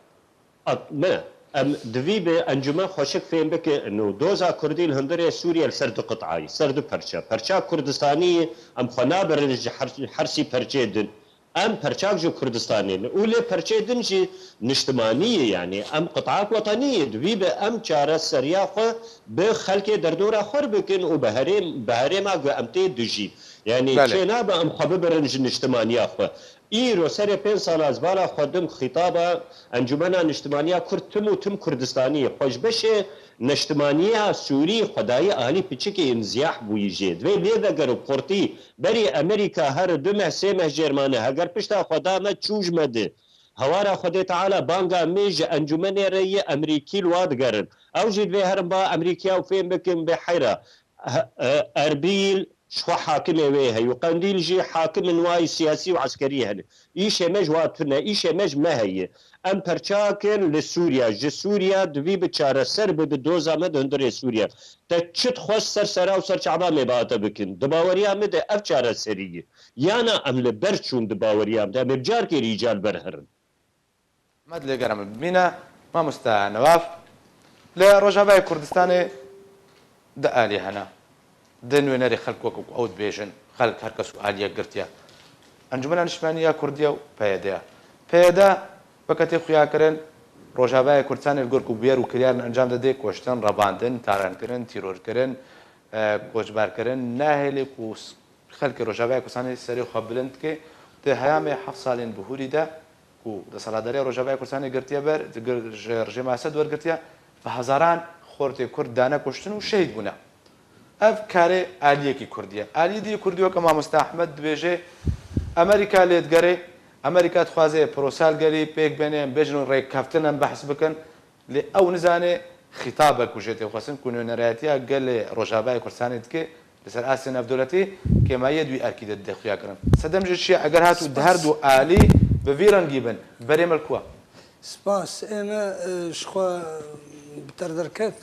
At, ne. Em divî bi encûmen xweşik fêm bike. No, doza Kurdî li hundirê Sûriye li ser du qit'ayî, ser du perçe. Perça Kurdistanî em xwe nabirin ji her, her sî perçê din. Em perçak ji Kurdistanê ne û lê perçê din jî niştimanî ye, yanî em qit'ak wetenî ye. Divî bi em çareseriya xwe bi xelkê derdora xwe re bikin û bi herêm, bi herêma ku em tê dijî. Yanî Belê. çê nabe em xwe bibirin ji niştimaniya xwe. Îro serê pênc sala ez bala xwe dim xîtaba Encûmena Niştimaniya Kurd tim û tim Kurdistanî ye. Xwe ji beşê Niştimaniya Sûrî xwe dayî alî piçikê înziyah bûyî jê. Divê lê veger û qurtî Berî Emerîka here du meh, sê meh jêr mane, heger pişta xwe da me çû ji me di. Hewara Xwedê Teala banga me ji encûmenê re yê Emerîkî li wa digerin. Ew jî divê herin ba Emerîkiya û fêm bikin bê heyra. He-, e, Erbîl, Ji xwe hakimê wê heye û Qendîl jî hakimin wayî siyasî û eskerî hene. Îşê me ji wa tune, îşê me ji me heye. Em perçakin li Sûriya, ji Sûriya divî bi çareser bibe doza me di hundirê Sûriya. Te çi dixwest ser sera û ser çava me bihate bikin. Di baweriya me de ev çareserî ye. Yana em li ber çûn di baweriya me de. Em ê bi carkê rîca li ber herin. Med lê gerem bimîne, mamoste Newaf. Li Rojavayê Kurdistanê di alî hene. Di nûnerê xelk wek ku ew dibêjin, xelk her kes û aliyek girtiye. Encûmena Niştimanî ya Kurdî ye û P Y D ye. P Y D weke tê xuyakirin, Rojavayê Kurdistanê li gor ku bûyer û kiryarên encam dide, koştin, revandin, talankirin, tîrorkirin, e, koçberkirin, nahêlê ku s-, xelkê Rojavayê Kurdistanê serê xwe bilind dike. Di heyamê heft salên bihûrî de ku desthilatdariya Rojavayê Kurdistanê girtiye ber, gir-, ji rejîma Esed wergirtiye, bi hezaran xortê Kurd dane kuştin û şehîd bûne. Ev karê aliyekî Kurdî ye. Aliyê dî yê Kurdî weke mamoste Ehmed dibêje, Amerîka lê digerê, Amerîka dixwaze prosel gelî pêk bêne, em bêjin û rêkkeftin em behs bikin. Lê ew nizane xîtabek ku jê tê xwestin ku nûnerayetiya gelê Rojavayê Kurdistanê dike li ser astê navdewletî, kêmayiyê di wî erkî de dide xuyakirin. Sedem jî çi ye, eger hat û di her du alî bi vî rengî bin, berê me li ku ye? Spas. Ê me e, ji xwe bi ter derket.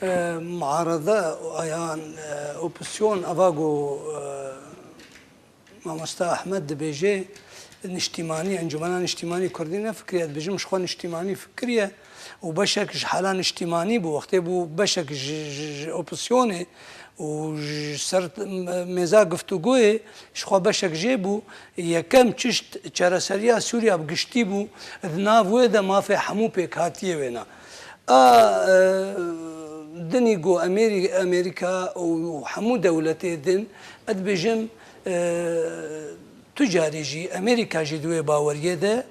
E, Muarede yan e, opozisyon eva ku e, Mamoste Ehmed dibêje, niştîmanî, Encûmena Niştîmanî Kurdî nefikiriye, dibêjim ji xwe niştîmanî fikiriye û beşek ji hala niştîmanî bû, wextê bû beşek ji, ji, ji opozîsyonê û ji ser mêza guftûgoyê ji xwe beşek jê bû. Yekem çişt çareseriya Sûriya bi giştî bû, di nav wê de mafê hemû pêkhatiyê wêna. A e, dinî ku Amerî- Amerîka û hemû dewletê din, ez dibêjim, e, tu carî jî Amerîka jî di wê baweriyê de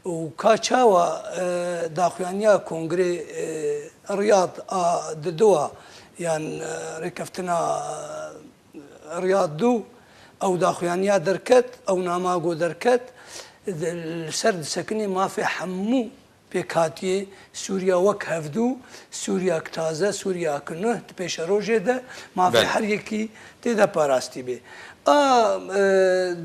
û ka çawa e, daxuyaniya Kongrê e, Riyad a diduwa yan e, rêkeftina Riyad du ew daxuyaniya derket, ew nama ku derket, di- li ser disekinê mafê hemû pêkhatiyê Sûriya wek hevdû, Sûriyek taze, Sûriyek nuh di pêşerojê de mafê Belê. her yekî tê de parastî bê. A e,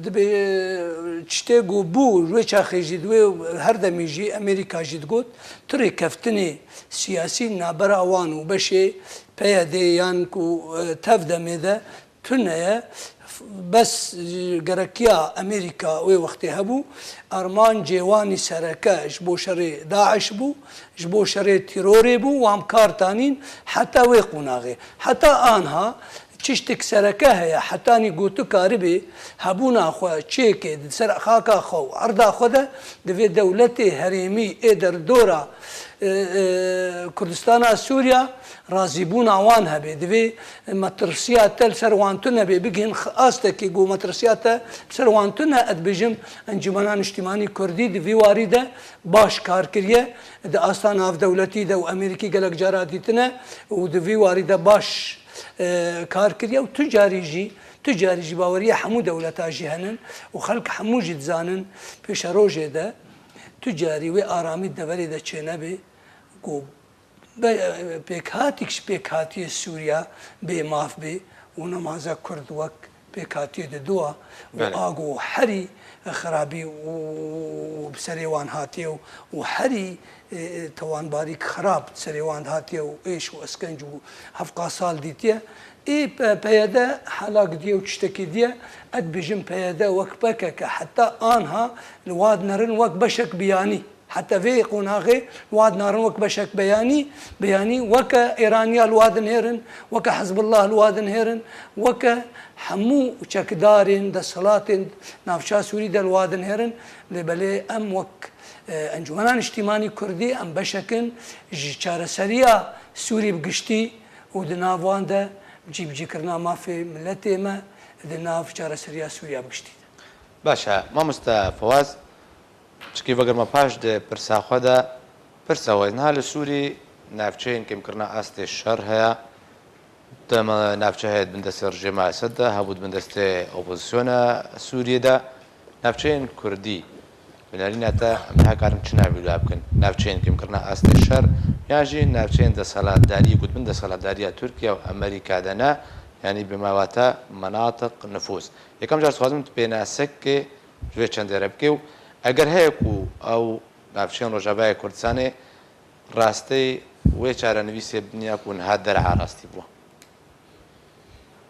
dibê tiştê ku bû, wê çaxê jî di wê her demî jî Amerîka jî digot, tu rêkeftinê siyasî nabera wan û beşê P Y D yan ku e, tev demê de tune ye. Bes gerekiya Amerîka wê wextê hebû, armancê wan î sereke ji bo şerê DAIŞ bû, ji bo şerê tîrorê bû, wan bi kar tanîn heta wê qonaxê. Heta anha çiştik sereke heye, hetanî ku tu karibî hebûna xwe çêkê di ser xaka xwe û erda xwe de di vê dewletê herêmî ê derdora e, e, Kurdistana Sûriya razîbûna wan hebe. Divê metirsiya te li ser wan tune be. Bigihîn astekî ku metirsiya te li ser wan tune, ez dibêjim Encûmena Niştîmanî Kurdî di vî warî de baş kar kiriye. Di asta navdewletî de û Amerîkî gelek cara dîtine û di vî warî de baş e, kar kiriye û tu carî jî, tu carî jî baweriya hemû dewleta jî henin û xelk hemû jî dizanin pêşerojê de tu carî wê aramî deverê de çênebe ku be- pêkhatîk ji pêkhatiyê Sûriya bê maf bê û nemaze Kurd wek pêkhatiyê diduwa û Belê. a ku herî xirabî û bi serê wan hatiye û û herî e, e, tewanbarîk xirab serê wan hatiye û êş û eskenc û hevqa sal dîtiye. Ê P- PYD helak diye û tiştekî diye. Ez dibêjim PYD wek PKK heta anha li wa dinerin wek beşek biyanî. Heta vê qonaxê wa dinarin wek beşek beyanî, beyanî weke Êraniya li wa dinêrin, weke Hizbullah li wa dinêrin, weke hemû çekdarên desthilatên navça Sûrî de li wa dinêrin. Lê belê em wek e, Encûmena Niştîmanî Kurdî em beşek in ji çareseriya Sûrî bi giştî û di nav wan de cîbicîkirina mafê miletê me di nav çareseriya Sûriya bi giştî de. Baş e, mamoste Fewaz, çikî vegerime paş di pirsa xwe de, pirsa we niha li Sûrî navçeyên kêmkirina astê şer heye. Dema navçe heye di bin destê rejîma Esed de, hebû di bin destê opozisyona Sûriyê de. Navçeyên Kurdî bi nerîna te em niha karin çi navî wila bikin? Navçeyên kêmkirina astê şer yan jî navçeyên desthilatdariyê ku di bin desthilatdariya Tirkiye û Amerîka de ne, Yanî bi mewate menatiq nifûs. Yekem car dixwazim tu pênasekê ji vê çendê re bikê û eger heye ku ew navçeyên Rojavayê Kurdistanê rastî wê çarenivîsê biniya ku niha dere a rastî bû.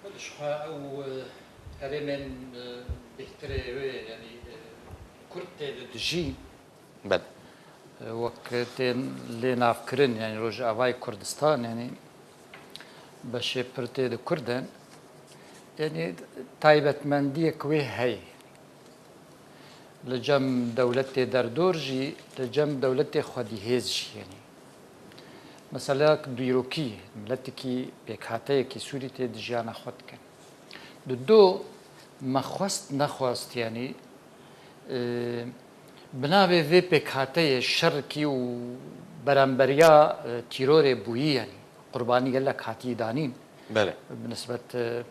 Belê, ji xwe ew, e, herêmên, e, bêhtirê wê, yanî, e, Kurd tê de dijîn. Belê. E, wek tên lê navkirin, yanî Rojavayê Kurdistan, yanî beşê pir tê de Kurd in. Yanî taybetmendiyek wê heye. Li cem dewletê derdor jî, li cem dewletê xwedîhêz jî, yanî. Meseleyek dîrokî, miletekî pêkhateyekî Sûrî tê di jiyana xwe dikin. Di do me xwest nexwest, yanî, e, bi navê vê pêkhateyê şerkî û beremberiya, e, tîrorê bûyî, yanî qurbanî gelek hatî danîn. Belê. Bi nisbet, e,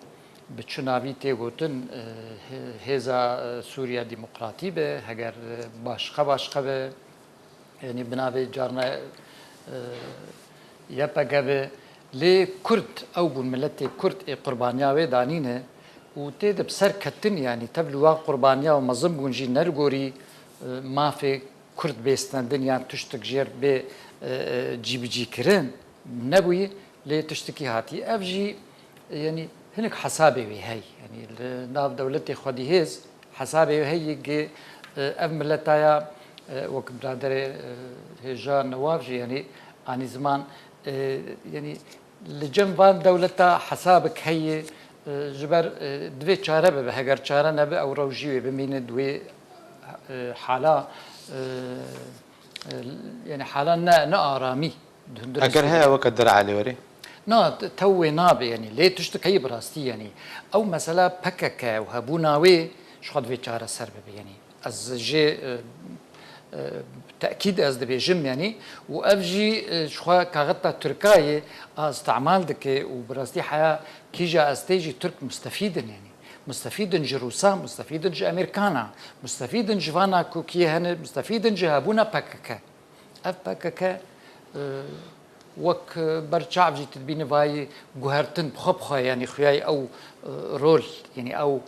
bi çi navî tê gotin, e, hê-, hêza, e, Sûriya Demokratî be, heger, e, başqe başqe be, yanî bi navê carna, e, Y P G be, lê Kurd, ew bûn miletê Kurd ê qurbaniya wê danîne û tê de bi ser ketin, yanî tev li wan qurbaniya û mezin bûn jî ne li gorî, e, mafê Kurd bê stendin yan tiştik jêr bê, e, e, cîbicîkirin nebûyî, lê tiştikî hatî. Ev jî, yanî hinek hesabê wê hey. Yanî li nav dewletê xwedîhêz hesabê wê hey yê, e, ev mileta ya, e, wek biraderê, e, hêja Newaf jî, yanî anî ziman, e, yanî li cem van dewleta hesabek heye, e, ji ber, e, divê çare bibe. Heger çare nebe, ew rewşî wê bimîne di wê, e, hala, e, e, yanî hala ne, ne aramî. Di hundir Eger heye weke der alê werê? Na, te-, tew wê nabe, yanî lê tiştik heye bi rastî, yanî ew mesela P K K û hebûna wê ji xwe divê çareser bibe, yanî ez jê, e, e, tekîd ez dibêjim, yanî û ev jî, e, ji xwe kaxeta Tirkayê a îstemal dike û bi rastî heya kîja ez tê jî Tirk mustefîd in, yanî mustefîd in ji Rûsa, mustefîd in ji Amerîkana, mustefîd in ji vana ku kî hene, mustefîd in ji hebûna P K K. Ev P K K, e, wek, e, ber çav jî tu dibînî vayî guhertin bi xwe bi xwe, yanî xuyayî ew, e, rol, yanî ew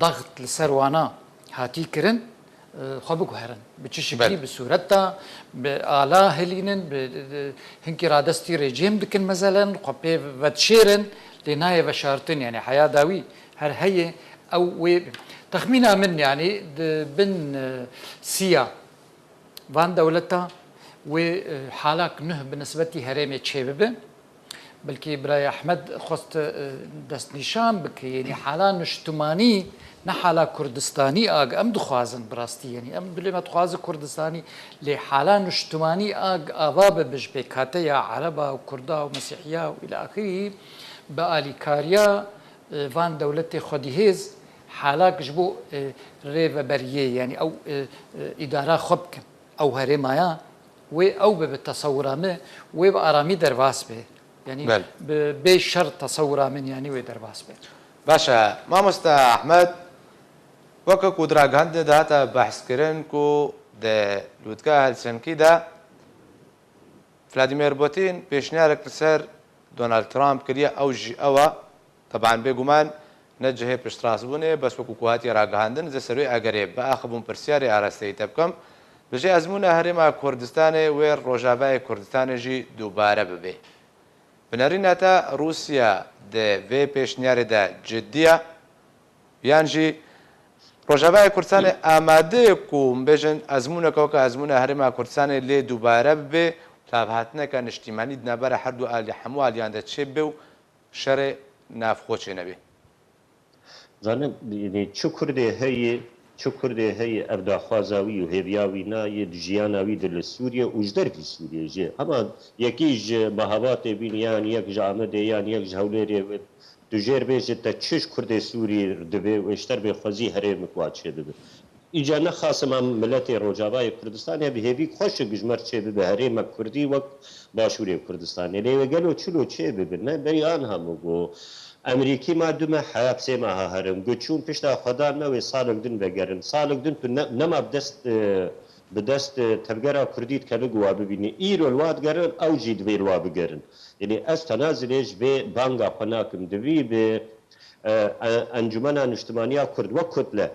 daxt li ser wana hatî kirin, e, xwe biguherin. Bi çi şiklî, Belê. bi sûreta, bi ala hilînin, bi, bi, hinkî radestî rejîm dikin, meselen, xwe pê vedişêrin, lê nayê veşartin, yanî heya dawî her heye, ew wê, texmîna min, yanî di bin, e, siya van dewleta wê, e, halak nuh bi nisbetî herêmê çêbibe. Belkî birayê Ehmed xwest, e, destnîşan bike, yanî hala niştimanî ne hala Kurdistanî a, em dixwazin bi rastî, yanî em dilê me dixwaze Kurdistanî, lê hala niştimanî a, ava bibe ji pêkhateya Ereba û Kurda û Mesîhiya û îlâxirî bi alîkariya, e, van dewletê xwedîhêz halak ji bo, e, rêveberiyê, yanî ew, e, e, îdara xwe bikin. Ew herêma ya, wê ew bibe tesewira me, wê bi aramî derbas be. Yanî Belê. bi bê şer tesewira min, yanî wê derbas be. Baş e, mamoste Ehmed, weke ku di ragihandinê de hate behskirin ku di lûtkeya Helsinkî de Vladimir Putin pêşniyarek li ser Donald Trump kiriye, ew jî ew e, teban bêguman ne cihê piştrastbûnê, bes wekû ku hatiye ragihandin, ez ê ser wê egerê biaxivim pirsiyarê arasteyî te bikim. Dibêje ezmûna Herêma Kurdistanê wê Rojavayê Kurdistanê jî dubare bibe. Bi nerîna te Rûsya di vê pêşniyarê de cidî ye? Yan jî Rojavayê Kurdistanê amade ye ku, em bêjin, ezmûneke weke ezmûna Herêma Kurdistanê lê dubare bibe, tavhatineke niştîmanî di navbera her du alî, hemû aliyan de çêbibe û şerê navxwe çênebe? Zanim, yanî çi Kurdê heye, çi Kurdê heye, ev daxwaza wî û hêviya wî na yê di jiyana wî de li Sûriye û ji dervî Sûriyê jî. Hema yekî ji Mehabatê bîn, yan yek ji Amedê, yan yek ji Hewlêrê, tu jêr bêjî te çi ji Kurdê Sûrî dibe û ji ter bê xwezî herêmek wa çêbibe. Îca nexasim em miletê Rojavayê Kurdistanê bi hêvî xweşik ji me re çêbibe herêmek Kurdî wek Başûrê Kurdistanê. Lê wê gelo çilo çêbibe? Me berî aniha min got, Emerîkî ma du meh heya sê meha herin. Got çûn pişta xwe dan me wê salek din vegerin. Salek din tu ne, nema bi dest, e, bi dest, e, tevgera Kurdî dikeve ku wa bibînî. Îro li wa digerin, ew jî divê li wa bigerin. Yanî ez tena zilê ji vê banga xwe nakim. Divî bi e, e, Encumena Niştimaniya Kurd wek kutle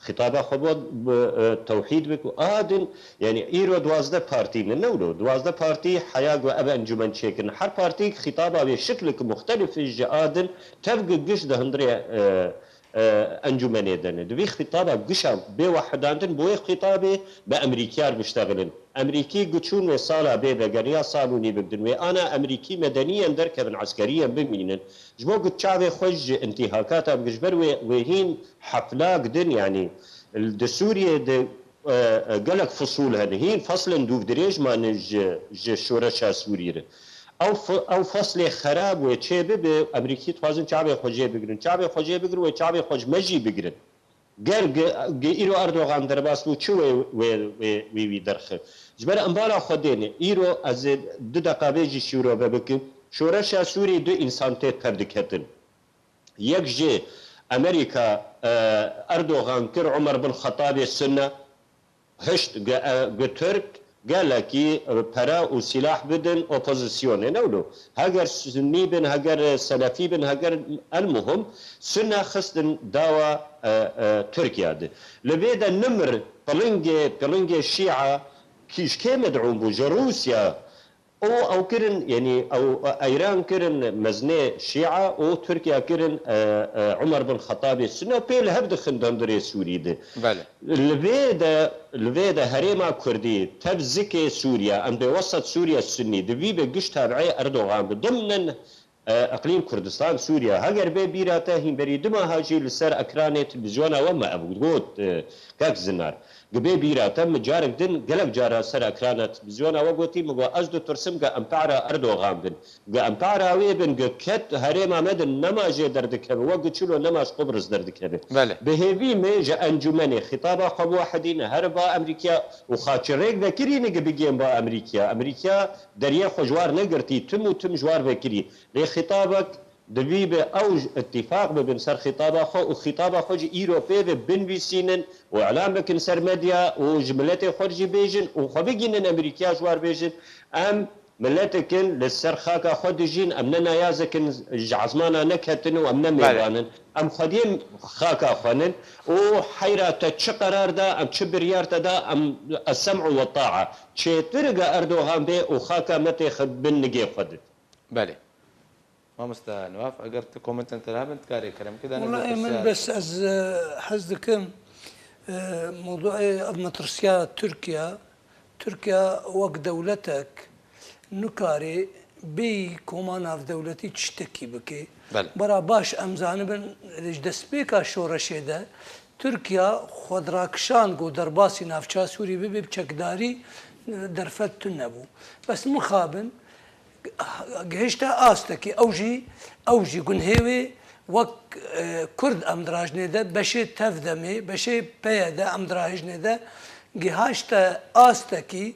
xitaba xwe bo, bi, e, tewhîd bik û a din, yanî îro duwazdeh partî ne, ne wilo, duwazdeh partî heya ku ev encûmen çêkirin. Her partî xitaba wê şiklik muxtelif ji a din tev gi giş di hundirê, e, e, encûmenê de ne. Divî xitaba gişa bê wehidandin bi wê xitabê bi Emerîkiyar biştexilin. Emerîkî gi çûn wê sala bê vegeriya sal û nîvik din wê ana Emerîkî medeniyen derkevin, eskeriyen bimînin. Ji bo ku çavê xwe ji intîhakata bigir, ji ber wê, wê hîn heflak din, yanî di Sûriyê de, e, e, gelek fisûl hene. Hîn feslên dûvdirêj mane ji, ji şoreşa Sûrî re. Ew fi-, ew feslê xerab wê çê bibe, Emerîkî dixwazin çavê xwe jê bigirin. Çavê xwe jê bigirin, wê çavê xwe ji me jî bigirin. Ger gi, gi îro Erdogan derbas bû, çi wê, wê, wê, wê wî derxist? Ji ber embala xwe dêne. Îro ez ê du deqa vê jî şîrove bikim. Şoreşa Sûrî du însan tê tev diketin. Yek jî Amerîka, e, Erdogan kir Umer bin Xetabê Sunne. Hişt gi, e, gi Tirk gelekî pere û sîlah bidin opozisyonê. Ne wilo. Heger Sunnî bin, heger Selefî bin, heger, el muhim, Sunne xistin dawa, e, e, Tirkiya de. Li vê de nimir pilingê, pilingê Şîa kî ji kê med'ûn bû? Ji Rûsya. Û ew kirin, yanî ew eyran kirin mezinê Şîa û Tirkiya kirin, e, e, Umer bin Xetabê Sunne û pê li hev dixin hundirê Sûrî de. Belê. Li vê de, li vê de herêma Kurdî tev zikê Sûriye, em bê wesat Sûriye Sunnî, divî be giş tabi'ê Erdogan bi dimnin, e, Iqlîm Kurdistan Sûriye. Heger bê bîra te hînberî du meha jî li ser ekranê televîzyona we me ev got, e, kek Zinar. Gi bê bîra te min carek din gelek cara ser ekrana televîzyona we gotî, min got, ez ditirsim ge em para Erdogan bin. Ge em para wê bin, ge ket herêma me din nema jê derdikeve, wek ge çilo nema ji Qubris derdikeve. Belê. Bi hêvî me ji encûmenê xîtaba xwe biwehidîne, here ba Emerîkiya û xaçirêk vekirîne ge bigihên ba Emerîkiya. Emerîkiya deriyê xwe ji war negirtî, tim û tim ji war vekirî. Lê xîtabek divî be ew ji îtîfaq bibin ser xîtaba xwe û xîtaba xwe jî îro pê ve binivîsînin û îlan bikin ser medya û ji miletê xwe jî bêjin û xwe bigihînin Emerîkiya ji war bêjin, em miletek in li ser xaka xwe dijîn, em ne nayazek in ji ezmana neketin û em ne mêvan in. Em xwediyê xaka xwe nin û heyra te çi qerar da, em çi biryar te da, em es-sem'u we taa. Çêtir ge Erdogan bê û xaka me tê xwe bin nigê xwe de. Belê. Mamoste Newaf, eger tu komentên te hebin, dikarî kerem ki, dane Wela, ê min pirsiyar. Bes ez, e, hez dikim, e, mewduê ev metirsiya Tirkiye, Tirkiye wek dewletek nikarê bêyî koma navdewletî tiştekî bike. Belê. Bera baş em zanibin, ji destpêka şoreşê de Tirkiye xwe dirakişand ku derbasî navça Sûrî bibe, bi çekdarî, e, derfet tune bû. Bes mixabin, gihişte astekî, ew jî, ew jî gunhê wê wek, e, Kurd em dirajnê de, beşê tev demê, beşê peye de em dirahêjnê de, gihaşte astekî,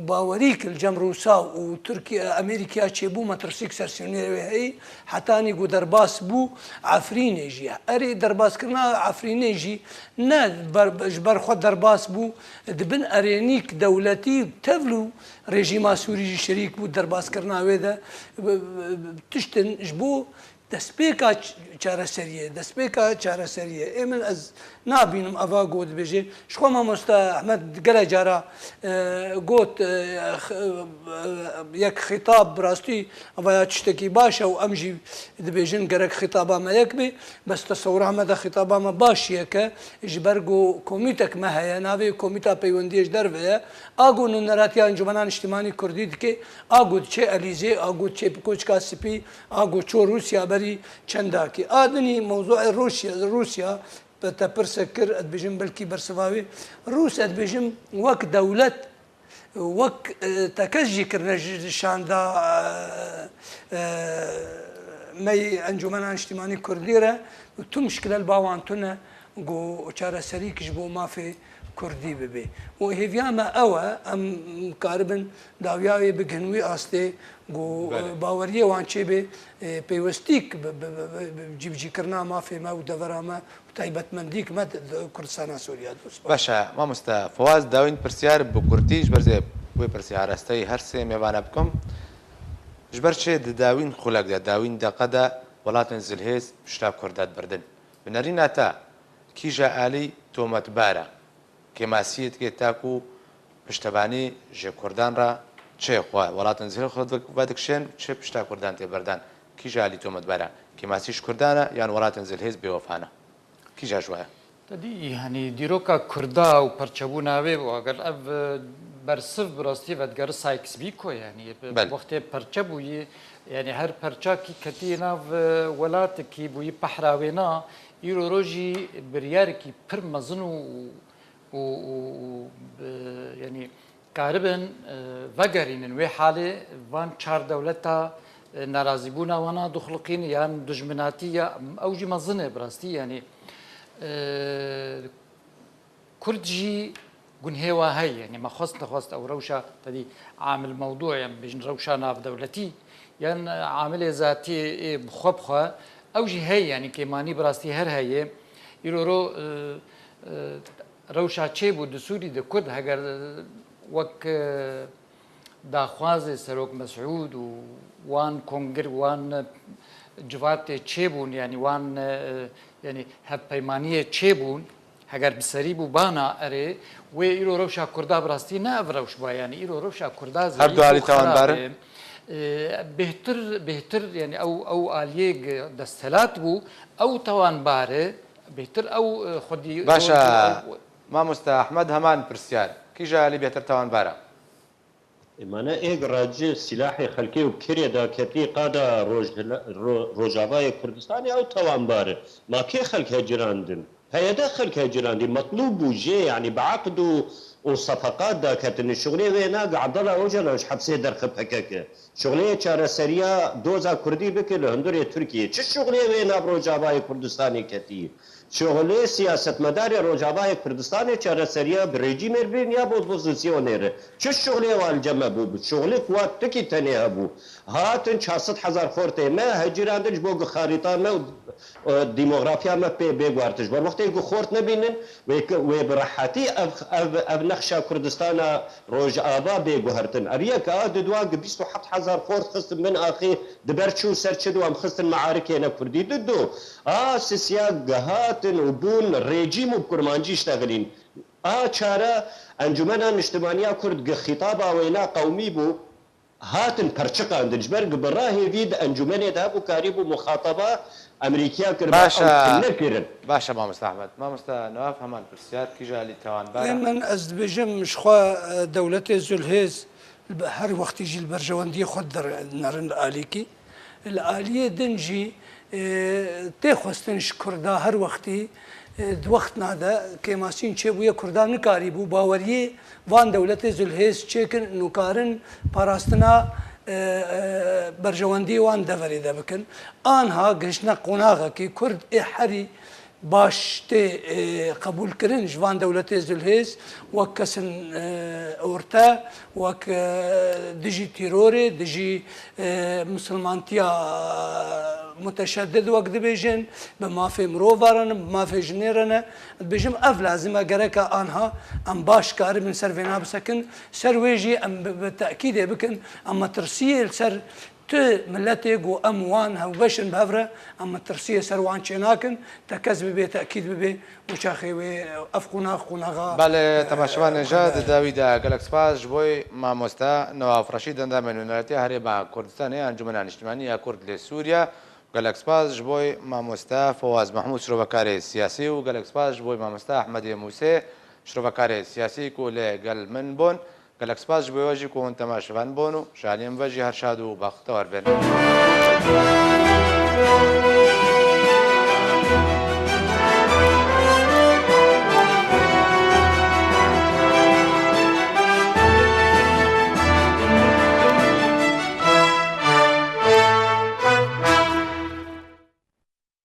bawerî ki li cem Rûsa û Tirkiye, Amerîkaya çêbû metirsîk ser sînorê wê heyî, hetanî ku derbas bû Efrînê jî. Erê derbaskirina Efrînê jî ne ber, ji ber xwe derbas bû, di bin erênîk dewletî tevlû rejîma Sûrî jî şerîk bû derbaskirina wê de. Tiştin ji bo destpêka ç-, çareseriyê, destpêka çareseriyê. Ê min ez nabînim eva ku dibêje. Ji xwe mamoste Ehmed gelek cara, e, got, e, x-, e, yek xîtab bi rastî eva ya tiştekî baş e û em jî dibêjin gerek xîtaba me yek be. Bes tesewira me de xîtaba me baş yek e. Ji ber ku komîtek me heye, navê Komîta Peywendiyê ji derve ye. A ku nûneratiya Encûmena Niştimanî Kurdî dike, a ku diçe Elîzê, a ku diçe Koçka Spî, a ku çû Rûsya berî çendakî. A dinî mewzûê Rûsya, Rûsya, te pirsek kir, ez dibêjim belkî bersiva wê. Rûs, ez dibêjim, wek dewlet, wek, e, tekez jî kirine ji, ji şanda, e, e, me yê Encûmena Niştimanî Kurdî re, tu mişkile li ba wan tune, ku çareserîk ji bo mafê Kurdî bibe. Û hêviya me ew e, em karibin dawiya wê bigihin wî astê, ku, Belê. e, baweriyê wan çêbe, e, peywestîk bi, bi, bi, bi, bi cîbicîkirina mafê me û devera me û taybetmendîk me di, di Kurdistana Sûriye de. Spas. Baş e, mamoste Fawaz, dawîn pirsiyar bi kurtî ji ber zê wê pirsiyar asteyî her sê mêvane bikim. Ji ber çi di dawîn xulek de, dawîn deqe de Welatên zilhêz pişta Kurda dibirdin. Bi nerîna te kîja alî tometbar e? Kêmasiyê dike ta ku piştevanî ji Kurdan re çi xwe welatên zilhêz xwe vedikişên, çi pişta Kurdan tê berdan? Kîja alî tometbar e? Kêmasî ji Kurdan e yan welatên zilhêz bêwefa ne? Kîja ji we ye? Te dî, yanî dîroka Kurda û perçebûna wê û eger ev, e, bersiv bi rastî vedigere Sykes-Picot, yanî bi Belê. wextê perçe bûyî, yanî her perçakî ketî nav, e, welatekî bûyî pehra wê na, îro rojî biryarekî pir mezin û, û, û, û, e, yanî karibin, e, vegerînin wê halê van çar dewleta, e, nerazîbûna wana dixuliqîn yan dijminatî ya ew jî mezin e bi rastî, yanî, e, Kurd jî gunhê wa heye, yanî me xwest nexwest ew rewşa tedî amil mewdû yan bêjin rewşa navdewletî yan amilê zatî ê bi xwe bi xwe ew jî heye, yanî kêmanî bi rastî her heye. Îro ro, e, e, rewşa çêbû di Sûrî de Kurd heger, e, wek, e, daxwazê Serok Mesûd û wan kongir, wan, e, civatê çêbûn, yanî wan, e, yanî hevpeymaniyê çêbûn, heger bi serî bû bana erê, wê îro rewşa Kurda bi rastî ne ev rewş ba, yanî îro rewşa Kurda Her du zeyîf alî û tawanbar xerab in? e. E, bêhtir, bêhtir, yanî ew, ew aliyê ge-, desthilat bû, ew tawanbar e, bêhtir ew, e, xwedî Baş e, rol bû, ew Mamoste Ehmed, heman pirsyar. Kîja alî bêhtir tawanbar e? Ê, mane êg raci silahê xelkê û kirê daketî qada Rojhila-, Ro-, Rojavayê Kurdistanê ew tawanbar e. Ma kê xelk hecirandin? P Y D xelk hecirandî. Metlûb bû jê, yanî bi eqd û, û sefeqat daketin. Şuxulê wê nag Abdullah Ocalan ji hepsê derxi P K K. Şuxulê çareseriya doza Kurdî bike li hundirê Tirkiyê. Çi şuxulê wê nav Rojavayê Kurdistanê ketî? Şuxulê siyasetmedarê Rojavayê Kurdistanê çareseriya bi rejîmê re bibin ya bi opozisyonê re. Çi şuxulê wan li cem me bû? Bi şuxulê ku wa tikî tenê hebû. Hatin çar sed hezar xortê me hecîrandin ji bo ku xarîta me û, e, demografiya me pê bê guhertin. Ji ber wextê ku xort nebînin, wê, wê bi rehetî ev, ev, ev nexşa Kurdistana Rojava bê guhertin. Ev yek a, di dua gi bîst û heft hezar xort xistin bin axê, di ber çû ser çi dua em xistin mearikê ne Kurdî. Di du a sisiya gihatin û bûn rejîm û bi kurmancî iştexilîn. A çare Encumena Niştimaniya Kurd gi xîtaba wêna qewmî bû, hatin perçiqandin. Ji ber gi bi rahê vî di encûmenê de hebû, karîbû muxataba Amerîkiya kiriba, Baş e. ew nekirin. Baş e, mamoste Ehmed. Mamoste Newaf, heman pirsyar, kîja alî tawanbar e? Ê min, ez dibêjim, ji xwe, e, dewletê Zulhêz li be-, her wextî jî li berjewendiyê xwe dinerin li alîkî. Li aliyê din jî, e, tê xwestin ji Kurda her wextî, e, di wextna de kêmasîn çêbûye, Kurda nikarîbû baweriyê van dewletê Zulhêz çêkin, nûkarin parastina, e, e, berjewendiyê wan deverê de bikin. Anha gihiştine qonaxekî Kurd ê herî baş tê, e, qebûlkirin ji van dewletê Zulhêz wek kesin, e, orte, wek, e, dijî tîrorê, dijî, e, misilmantiya muteşedid wek dibêjin, bi mafê mirova re ne, bi mafê jinê re ne. Dibêjim ev lazim e, gereke anha em baş karibin ser vêna bisekin. Ser wê jî em bi, bi tekîdê bikin, em metirsiyê li ser tu miletê ku em wan hevbeş in bi hev re, em metirsiyê ser wan çênakin, te kes bibê tekîd bibê û çaxê wê ev qonax qonaxa, Belê, e, temaşevanên ja, di dawî de gelek spas ji bo mamoste Newaf Reşîd, endamê Nûneretiya Herêma Kurdistanê, Encûmena Niştimanî ya Kurd li Sûriye. Gelek spas ji bo mamoste Fawaz Mehmûd, şirovekarê siyasî, û gelek spas ji bo mamoste Ehmedê Mûsê, şirovekarê siyasî ku li gel min bûn. Gelek spas ji bo we jî ku hûn temaşevan bûn û ji aliyê min ve jî her şad û bextewar bin.